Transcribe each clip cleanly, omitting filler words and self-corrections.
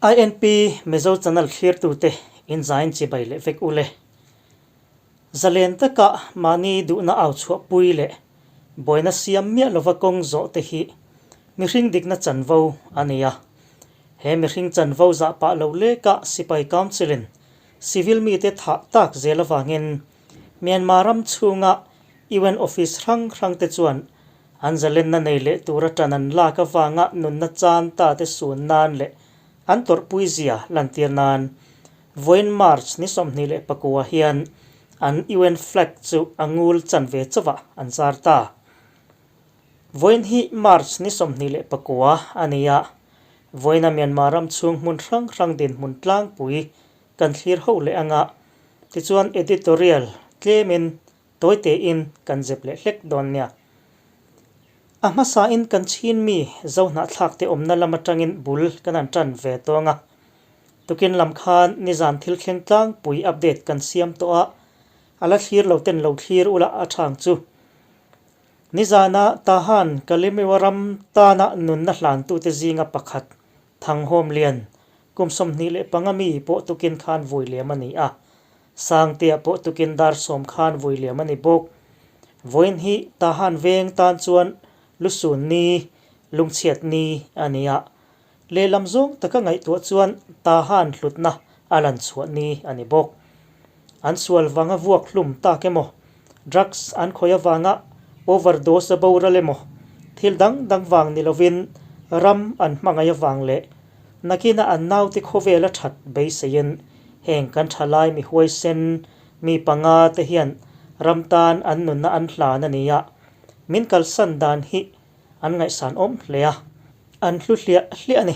INP Mizo Channel thlirtute inzain chibai leh vek ule. Zalen taka mahni duhna au chhuahpui leh buaina siam miah lova kawng zawh te hi mihring dikna chanvo a ni a. He mihring chanvo zah pah lo leka Sipai Council-in civil mite thah tak zel avangin Myanmar ram chhunga UN office hrang hrang te chuan An zalenna nei leh tura tan an lak avanga nunna chan ta te sun nan leh an tawrhpui zia lantir nan vawiin March ni 29 hian an UN flag chu a ngul chan ve chauhah an zar ta. Vawiin hi March ni 29 a ni a, vawiina Myanmar ram chhung hmun hrang hrang dinhmun tlangpui kan thlir ho leh anga tichuan editorial tlemin Tawi tein kan zep leh hlek dawn nia. A hmasain kan chhin mi Zohnahthlak te awmna lam atangin bul kan han tan ve tawng a. Tukin lam khan nizan thil thleng tlangpui update kan siam tawh a, a la thlir lo ten lo thlir ula a chhang chu. Nizana Tahan Kalimiwa ram tana nunna hlantute zinga pakhat Thanghawm Lian kum 25 mi pawh tukin khan vui liam a ni a. Sangtea pawh tukin dar sawm khan vui liam a ni bawk. Vawiin hi Tahan veng tan chuan lusun ni, lungchhiat ni a ni a. Lehlam zawng taka ngaihtuah chuan Tahan hlutna a lan chhuah ni a ni bawk. An sual vanga vuak hlum tak emaw, drugs an khawih avanga overdose a boral emaw, thil dang dang vang ni lovin ram an hmangaih avang leh nakina an naute khawvel a that beiseiin Heng kan thalai mi huaisen mi panga te hian ram tan an nunna an hlan a ni a, min kalsan dan hi an ngaihsan awm hle a, an hlu hliah hliah a ni.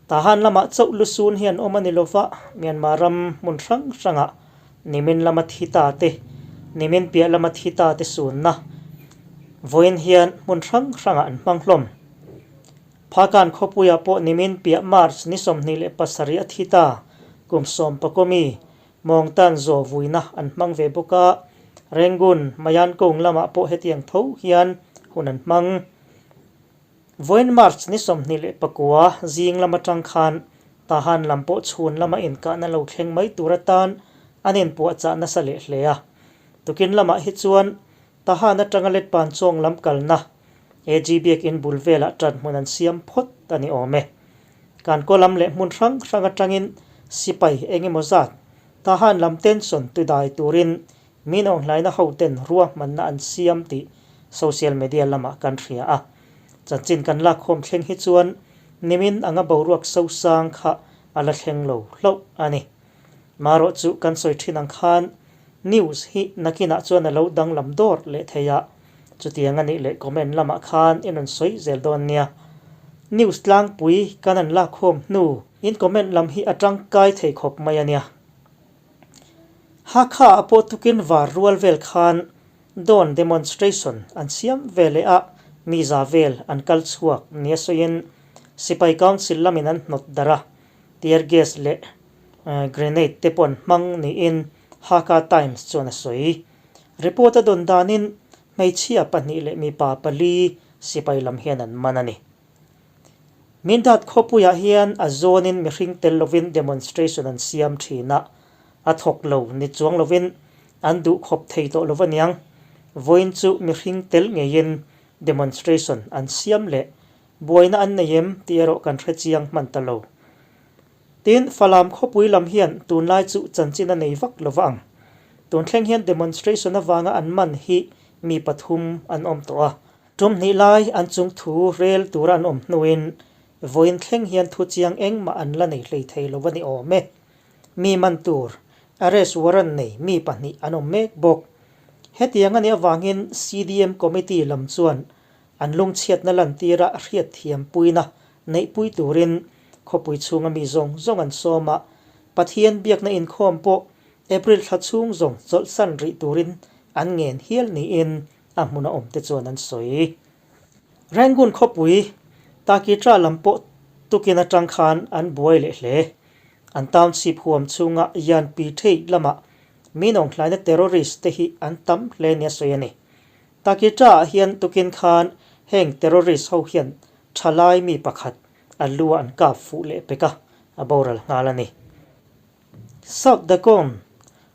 Tahan lamah chauh lusun hi an awm a ni lova, Myanmar ram hmun hrang hrangah nimin lama thi ta te, nimin piah lama thi ta te sunna vawiin hian hmun hrang hrangah an hmang hlawm. Phakan khawpuiah pawh nimin piah March ni 27 a thi ta, kum sawmpakaw mi Mawngtan zaw vuina an hmang ve bawk a, Rangoon, Mayankong lamah pawh hetiang tho hian hun an hmang. Vawiin March ni 29 zing lam atang khan Tahan lam pawh chhun lama inkahna lo thleng mai tur atan an inpuahchah nasa leh hle a. Tukin lamah hi chuan Tahan atanga letpan chawng lam kalna AG biakinn bul velah tan hmun an siam phawt a ni awm e. Kan kaw lam leh hmun hrang hrang atangin sipai eng emaw zat Tahan lam tension tu dai turin min awnghlaina hoten ruahmanna an siam tih social media lamah kan hria a. Chanchin kan lakkhawm thleng hi chuan nimin anga boruak sosang kha a la thleng lo hlauh a ni. Marawh chu kan sawi thin ang khan News hi nakinah chuan a lo danglam dawr leh thei a, chutiang a nih leh comment lamah khan i rawn sawi zel dawn nia. News tlangpui kan an lakkhawm hnu in comment lam hi a tangkai thei khawp mai a nia. Hakha a pawh tukin var rual vel khan dawn demonstration an siam ve leh a, mi za vel an kal chhuak nia sawiin Sipai Council lamin an hnawt darh a, tear gas leh grenade te pawh an hmang niin Hakha Times chuan a sawi. Report a dawn danin hmeichhia pahnih leh mipa pali sipai lam hian an man a ni. Mindat khawpuiah hian a zawnin mihring tel lovin demonstration an siam thin a, a thawk lo ni chuang lovin an duh khawp thei tawh lo aniang. Vawiin chu mihring tel ngeiin demonstration an siam leh buaina an nei em tih erawh kan hre chiang hman ta lo. Tin, Falam khawpui lam hian tunlai chu chanchin a nei vak lo va ang. Tun thleng hian demonstration avanga an man hi mi pathum an awm tawh a. Tum hnih lai an chung thu rel tura an awm hnuin vawiin thleng hian thu chiang engmah an la nei hlei thei lo a ni awm e. Mi man tur, arrest warrant nei mi pahnih an awm mek bawk. Hetiang a nih avangin CDM committee lam chuan An lungchhiatna lantira hriatthiam puina neihpui turin khawpui chhunga mi zawng zawng an sawm a, Pathian biakna inkhawm pawh April thla chhung zawng chawlhsan rih turin an ngen hial niin a hmuna awmte chuan an sawi. Rangoon khawpui Takitra lam pawh tukin atang khan an buai leh hle. An township huam chhunga Yanpi Thei lamah mi nawnghlaina terrorist te hi an tam hle nia sawi a ni. Takitra ah hian tukin khan heng terrorist ho hian thalai mi pakhat a lu ah an kap fuh leh pek a, a boral nghal a ni. South Dagon,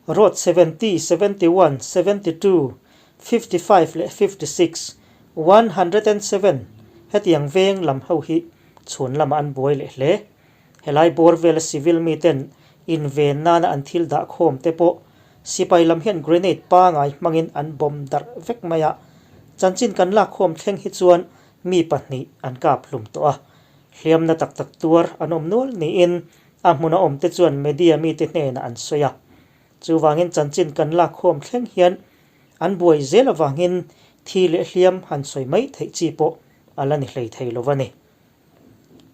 Road 70, 71, 72, 55 leh 56, 107 hetiang veng lam ho hi chhun lamah an buai leh hle. Helai bawr vela civil miten inven nana an thil dah khawm te pawh sipai lam hian grenade pangai hmangin an bomb darh vek mai a. Chanchin kan lak khawm thleng hi chuan mi pahnih an kap hlum tawh a. Hliamna tak tak tuar an awm nual niin a hmuna awmte chuan media mite hnenah an sawi a. Chuvangin chanchin kan lak khawm thleng hian an buai zel avangin thi leh hliam han sawi mai theih chi pawh a la ni hlei thei lo a ni.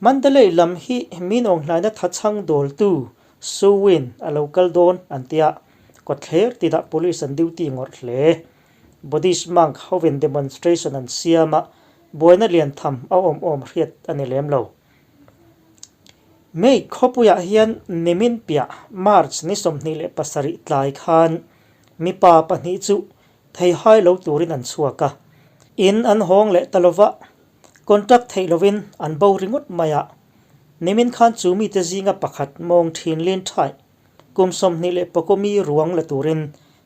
Mandalay lam hi min awnghlaina thachhang dawltu Su Win a lo kal dawn an tia, kawtthler tinah police an duty ngawrh hle. Buddhist monk hovin demonstration an siam a, buaina lian tham a awm awm hriat a ni lem lo. May khawpuiah hian nimin piah March ni 27 tlai khan mipa pahnih chu theihai lo turin an chhuak a, in an hawng leh ta lova. Contact theih lovin an bo ringawt mai a, nimin khan chu mite zinga pakhat mawng thin lin thaih kum 21 mi ruang la turin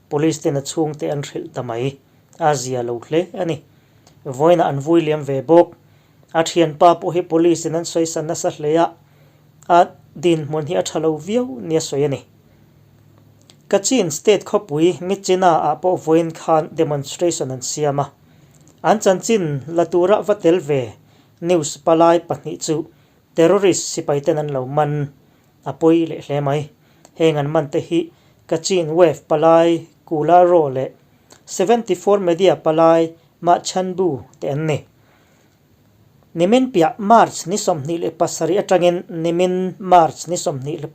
Police ten a chhungte an hrilh ta mai. A zia lo hle a ni. Vawiinah an vui liam ve bawk. A thianpa pawh hi Police in an sawisan nasa hle a, a dinhmun hi a tha lo viau nia sawi a ni. Kachin State khawpui Myitkyina ah pawh vawiin khan demonstration an siam a. An chanchin la tura va tel ve news palai pahnih chu terrorist sipai ten an lo man a pawi leh hle mai. Heng an man te hi Kachin Wave palai Kula Raw leh 74 Media palai Mah Chan Bu te an ni. Nimin piah March ni 27 atangin nimin March ni 28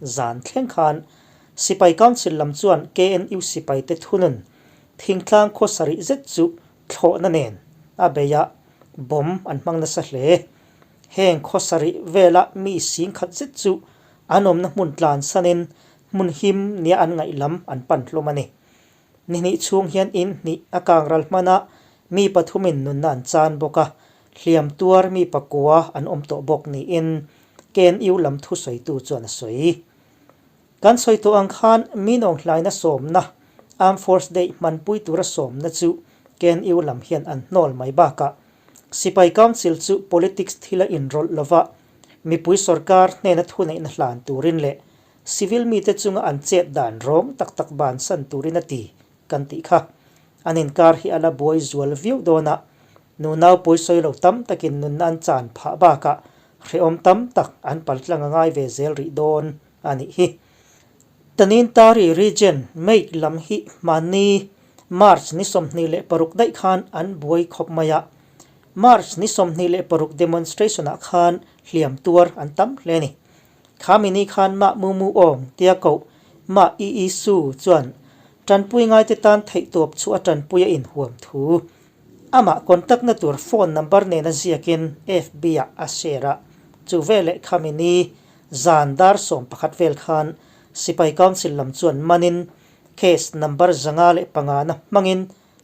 zan thleng khan Sipai Council lam chuan KNU sipaite thunun thingtlang khaw sarih zet chu thlawhna nen a bei a, bomb an hmang nasa hle. Heng khaw sarih vela mi singkhat zet chu an awmna hmun tlansanin hmun him nia an ngaih lam an pan hlawm a ni. Ni hnih chhung hian in hnih a kangral hman a, mi pathumin nunna an chan bawk a, hliam tuar mi pakua an awm tawh bawk niin KNU lam thusawitu chuan a sawi. Kan sawi tawh ang khan Minawng hlaina sawmna, Armed Force Day hmanpui tura sawmna chu KNU lam hian an hnawl mai bakah Sipai Council chu politics thila inrawlh lova mipui sorkar hnena thuneihna hlan turin leh Civil mite chunga an chet dan rawng tak tak bansan turin a ti kan tih kha. An inkar hi a la buai zual viau dawn a, nunau pawisawi lo tam takin nunna an chan phah bakah hrehawm tam tak an paltlang a ngai ve zel rih dawn a nih hi. Tanintari region Mate lam hi hmanni March ni 26 daih khan an buai khawp mai a, March ni 26 demonstration ah khan hliam tuar an tam hle a ni. Khami ni khan mah Mu Mu Aung tia koh mah I I Su chuan tanpui ngaite tan theihtawp chu a tanpui a inhuam thu. Amah contact na tur phone number nena ziakin FB ah a share a, chu veleh khami ni zan dar 11 vel khan Sipai Council lam chuan manin case number 505 na hmangin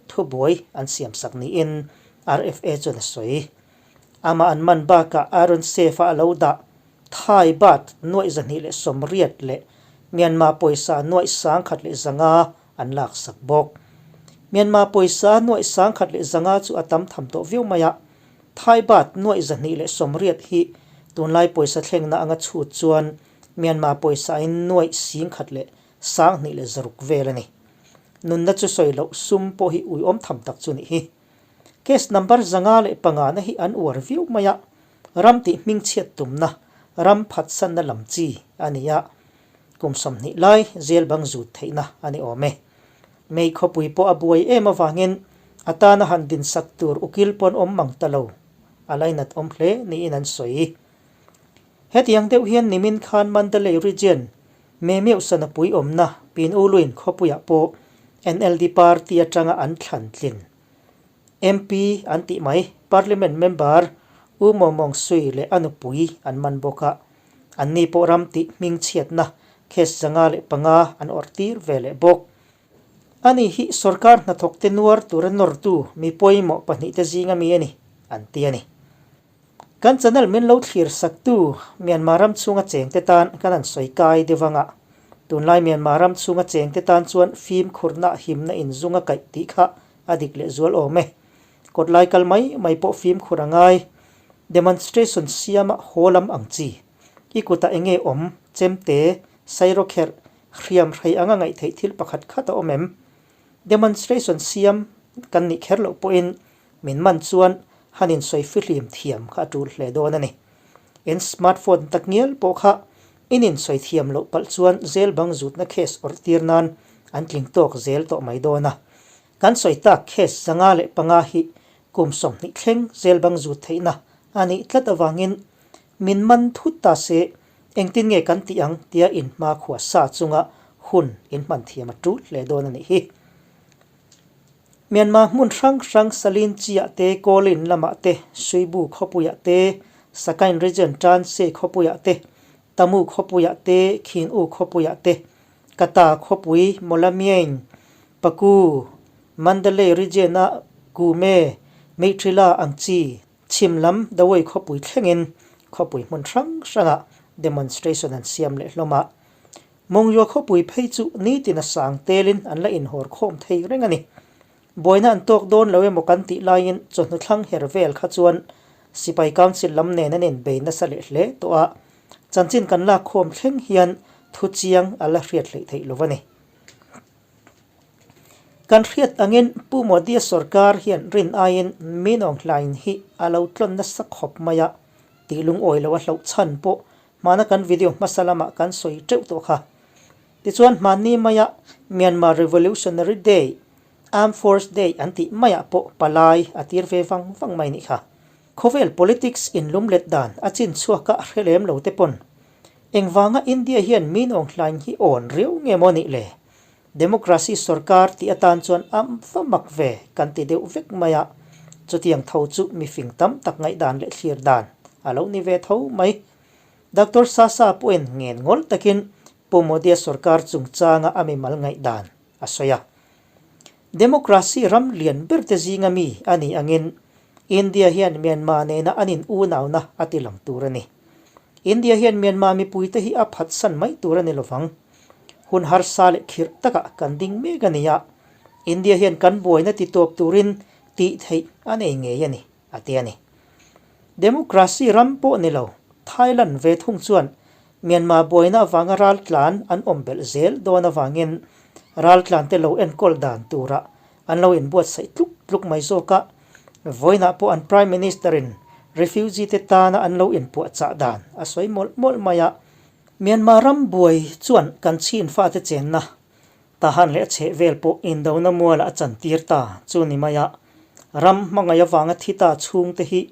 thubuai an siamsak niin RFA chuan a sawi. Amah an man bakah Aaron Safe-a a lo dah Thai baht 280 leh Myanmar pawisa 1100 an laksak bawk. Myanmar pawisa 1100 chu a tam tham tawh viau mai a, Thai baht 280 hi tunlai pawisa thlengna anga chhut chuan Myanmar pawisa in 11,206 vel a ni. Nunna chu sawi loh sum pawh hi uiawm tham tak chu nih hi. Case number 505 na hi an uar viau mai a, ram tih hmingchhiat tumna, ram phatsanna lam chi a ni a, kum 20 lai jail bang zut theihna a ni awm e. May khawpui pawh a buai em avangin a tana han dinsak tur ukil pawn awm mang ta lo, a lainat awm hle niin an sawi. Hetiang deuh hian nimin khan Mandalay Region, Memeuh Sanapui awmna Pin U Luin khawpuiah pawh NLD party atanga an thlan tlin. MP an tih mai, Parliament member U Maw Mawng Sui leh a nupui an man bawk a, anni pawh ram tih hmingchhiatna case 505 an awrh tir ve leh bawk. Ani hi sorkar hnathawkte nuar tura nawrtu mi pawimawh pahnihte zinga mi a ni, an ti a ni. Kan channel min lo thlir saktu Myanmar ram chhunga chengte tan kan han sawi kai deuh anga. Tunlai Myanmar ram chhunga chengte tan chuan fimkhurna himna inzung a kaih tih kha a dik leh zual awm e. Kawt lai kal mai mai pawh fimkhur a ngai. Demonstration siama haw lam ang chi. I kutah enge awm, chemte, sairawkherh, hriam hrei anga ngaihtheih thil pakhat khat a awm em? Demonstration siam kan nih kher loh pawhin min man chuan han insawi fihlim thiam kha a tul hle dawn a ni. In smartphone tak ngial pawh kha in insawi thiam loh palh chuan zel bang zutna case awrh tir nan an tling tawk zel tawh mai dawn a. Kan sawi tak case 505 hi kum 20 thleng zel bang zut theihna a nih tlat avangin min man thut ta se engtin nge kan tih ang tia inhmakhua sa chunga hun inhman thiam a tul hle dawn a nih hi. Myanmar hmun hrang hrang Salin chiah te, Kawlin lamah te, Suibu khawpuiah te, Sakain Region Tanse khawpuiah te, Tamu khawpuiah te, Khin U khawpuiah te, Kata khawpui Mawlamyain, Paku, Mandalay Region-a Kume, Meitrila ang chi, chhim lam Dawei khawpui thlengin khawpui hmun hrang hrangah demonstration an siam leh hlawm a. Mawngyaw khawpui phei chu nitin a sang telin an la inhawr khawm thei reng a ni. Buaina an tawk dawn lo emaw kan tih laiin chawhnu thlang her vel kha chuan Sipai Council lam nen an inbei nasa leh hle tawh a, chanchin kan lak khawm thleng hian thu chiang a la hriat hleih theih lo a ni. Kan hriat angin Pu Modi-a sorkar hian rin aiin Minawng hlain hi a lo tlawn nasa khawp mai a, tih lungawi lo a hloh chhan pawh Hmana kan video hmasa lamah kan sawi teuh tawh kha. Tichuan hmanni maia Myanmar Revolutionary Day, Armed Force Day an tih maiah pawh palai a tir ve vang vang mai nih kha. Khawvel politics inlumlet dan a chin chhuak a hre lem lo te pawn engvanga India hian min awng hlain hi awn riau nge maw nih le? Democracy sorkar tih atan chuan a va mak ve kan ti deuh vek mai a, chutiang tho chu mifing tam tak ngaihdan leh thlir dan a lo ni ve tho mai. Doctor Sasa pawhin ngen ngawl takin Pu Modi-a sorkar chungchanga a mimal ngaihdan a sawi a. Democracy ram lian ber te zinga mi a nih angin India hian Myanmar nena an in unauna a ti lang tur a ni. India hian Myanmar mipuite hi a phatsan mai tur a ni lovang. Hun harsa leh khirh takah kan ding mek a ni a, India hian kan buaina ti tawp turin tih theih a nei ngei a ni, a ti a ni. Democracy ram pawh ni lo, Thailand ve thung chuan Myanmar buaina avanga raltlan an awm belh zel dawn avangin raltlante lo enkawl dan tura an lo inbuatsaih tluk tluk mai zawk a, vawiinah pawh an Prime Minister-in refugee-te tana an lo inpuahchah dan a sawi mawlh mawlh mai a. Myanmar ram buai chuan kan chhin fate chenna Tahan leh a chheh vel pawh indona mualah a chantir ta chu ni mai a, ram hmangaih avanga thi ta chhungte hi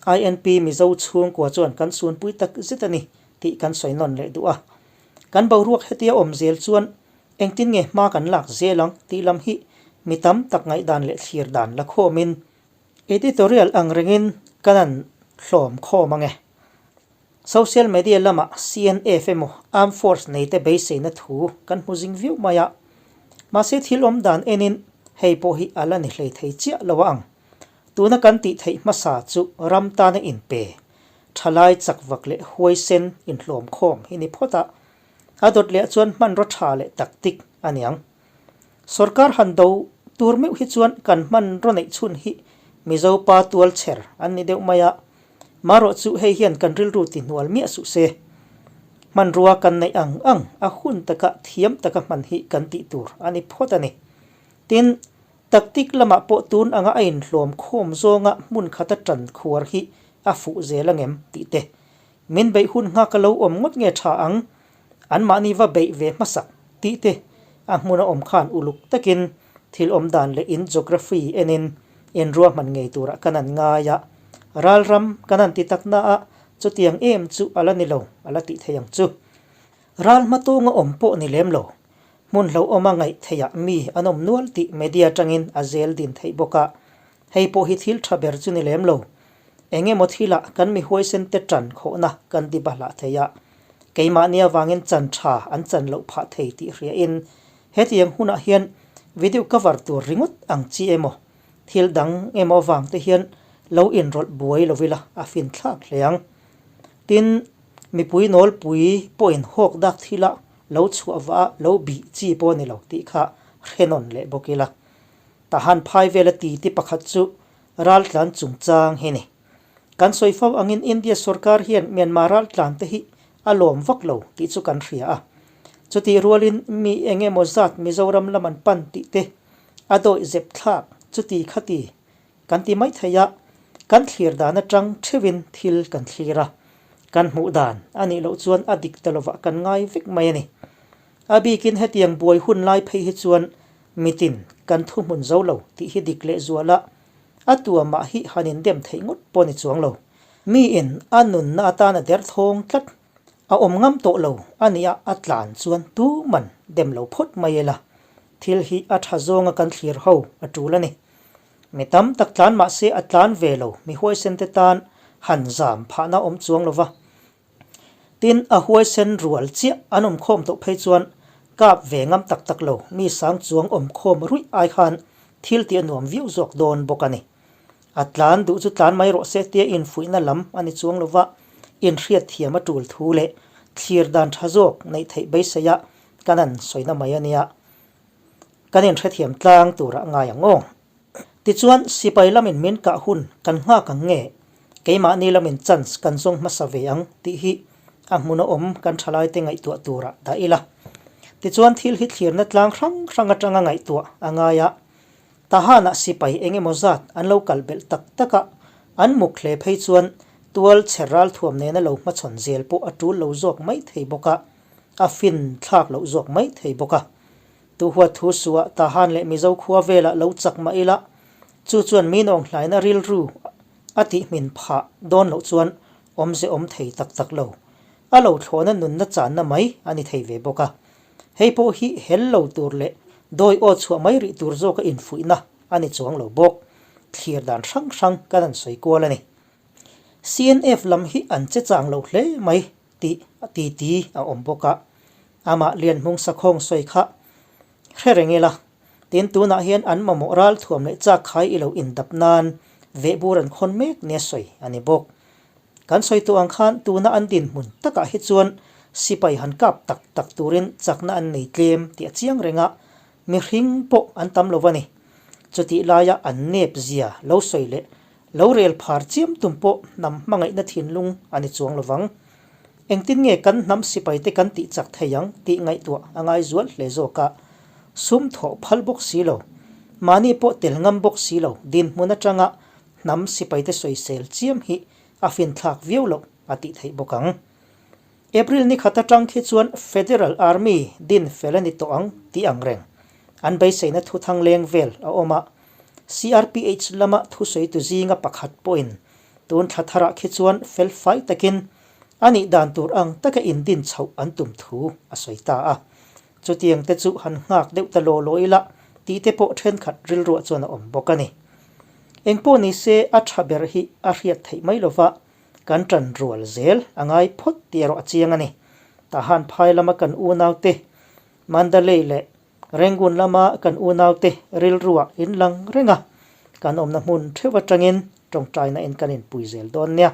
INP Mizo chhungkua chuan kan sunpui tak zet a ni tih kan sawi nawn leh duh a. Kan boruak hetia awm zel chuan engtin nge hma kan lak zel ang tih lam hi mi tam tak ngaihdan leh thlir dan la khawmin editorial ang rengin kan an hlawm khawm ang e. Social media lamah CNF emaw Armed Force neite beiseina thu kan hmu zing viau mai a. Mahse thil awm dan enin hei pawh hi a la ni hlei thei chiah lo a ang. Tuna kan tih theih hmasa chu ram tana inpe, thalai chakvak leh huaisen inhlawm khawm hi ni phawt a. A dawt leh chuan hmanraw tha leh taktik a niang. Sorkar han do tur meuh hi chuan kan hmanraw neih chhun hi Mizo pa tual chher an ni deuh mai a, marawh chu hei hian kan rilru ti hnual miah suh se. Hmanrua kan neih ang ang a hun taka thiam taka hman hi kan tih tur a ni phawt a ni. Tin, tactic lamah pawh tun anga a inhlawm khawm zawnga hmun khata tan khuar hi a fuh zel angem tih te. Min beih hun nghak a lo awm ngawt nge tha ang Anmahni va beih ve hmasak tih te a hmun a awm khan uluk takin thil awm dan leh in geography enin in ruahman ngei turah kan an ngai a, ralram kan an ti tak na a, chutiang em chu a la ni lo a la tih thei ang chu. Ral hmatawnga awm pawh ni lem lo, hmun hlauhawma ngaih theihah mi an awm nual tih media atangin a zel din theih bawk a, hei pawh hi thil tha ber chu ni lem lo. Eng emaw thilah kan mi huaisen te tan khawhna kan ti bahlah thei a, keimahni avangin chan tha an chan loh phah thei tih hriain hetiang hunah hian video cover tur ringawt ang chi emaw thil dang emaw avang te hian lo inrawlh buai lo ila a finthlak hle ang. Tin, mipui nawlpui pawhin hawk dak thila lo chhuah vah a lo bih chi pawh a ni lo tih kha hre nawn leh bawk ila. Tahan phai vela titi pakhat chu raltlan chungchang hi ni. Kan sawi fo angin India sorkar hian Myanmar raltlan te hi a lawm vak lo tih chu kan hria a. Chutih rualin mi eng emaw zat Mizoram lam an pan tih te a dawih zep thlak chuti khati kan ti mai thei a, kan thlir dan atang theuhin thil kan thlir a, kan hmuh dan a nih loh chuan a dik ta lovah kan ngai vek mai a ni. A bikin hetiang buai hun lai phei hi chuan mitin kan thuhmun zo lo tih hi dik leh zual a, a tuamah hi han indem theih ngawt pawh a ni chuang lo. Miin a nunna atan a derthawng tlat, a awm ngam tawh lo a nia a tlan chuan tuman dem lo phawt mai ila, thil hi a tha zawnga kan thlir ho a tul a ni. Mi tam tak tlan mah se a tlan ve lo, mi huaisen te tan han zam phahna awm chuang lo va. Tin, a huaisen rual chiah an awm khawm tawh phei chuan kap ve ngam tak tak lo, mi sang chuang awm khawm ruih ai khan thil tih a nuam viau zawk dawn bawk a ni. A tlan duh chu tlan mai rawh se tia infuihna lam a ni chuang lova, inhriat thiam a tul thu leh thlir dan tha zawk neih theih beiseia kan han sawina mai a nia. Kan inhrethiam tlang turah ngai ang aw. Tichuan, sipai lamin min kah hun kan nghak ang nge, keimahni lamin chance kan zawng hmasa ve ang tih hi a hmun a awm kan thalaite ngaihtuah turah dah ila. Tichuan, thil hi thlirna tlang hrang hrang atanga ngaihtuah a ngai a, Tahanah sipai eng emaw zat an lo kal belh tak tak a, an muk hle phei chuan tual chher ralthuam nena lo hmachhawn zel pawh a tul lo zawk mai thei bawk a, a fin thlak loh zawk mai thei bawk a. Tuhuat thu suah Tahan leh Mizo khua velah lo chak mah ila, chu chuan min awnghlaina rilru a tihhmin phah dawn loh chuan awmze awm thei tak tak lo. A lo thlawhna nunna channa mai a ni thei ve bawk a. Hei pawh hi hel lo tur leh dawi aw chhuah mai rih tur zawka infuihna a ni chuang lo bawk. Thlir dan hrang hrang kan han sawi kual a ni. CNF lam hi an che chang lo hle mai tih titi a awm bawk a. Amah Lianhmung Sakhawng sawi kha hre reng ila, tin tunah hian an mamawh ral thuam leh chak khai i lo indap nan vehbur an khawn mek nia sawi a ni bawk. Kan sawi tawh ang khan tuna an dinhmun takah hi chuan sipai han kap tak tak turin chakna an nei tlem tih a chiang reng a, mihring pawh an tam lo a ni. Chutih laia an nep zia lo sawi leh lo rel phar chiam tum pawh hnam hmangaihna thinlung a ni chuang lo vang. Engtin nge kan hnam sipaite kan tih chak thei ang tih ngaihtuah a ngai zual hle zawk a, sum thawh phal bawk si lo, mahni pawh tel ngam bawk si lo dinhmun atanga Hnam sipaite sawisel chiam hi a finthlak viau loh a tih theih bawk ang. April ni khat atang khi chuan Federal Army din fel a ni tawh ang tih ang reng. An beiseina thuthang leng vel a awm a, CRPH lama thusawitu zinga pakhat pawhin tun thla tharah khi chuan fel fai takin a nih dan tur ang taka indin chhoh an tum thu a sawi ta a. Chutiang te chu han nghak deuh ta law law ila tih te pawh thenkhat rilruah chuan a awm bawk a ni. Engpawh ni se a tha ber hi a hriat theih mai lova kan tan rual zel a ngai phawt tih erawh a chiang a ni. Tahan phai lama kan unaute Mandalay leh Rangoon lama kan unaute rilruah in lang reng a, kan awmna hmun theuh atangin tawngtaina in kan inpui zel dawn nia.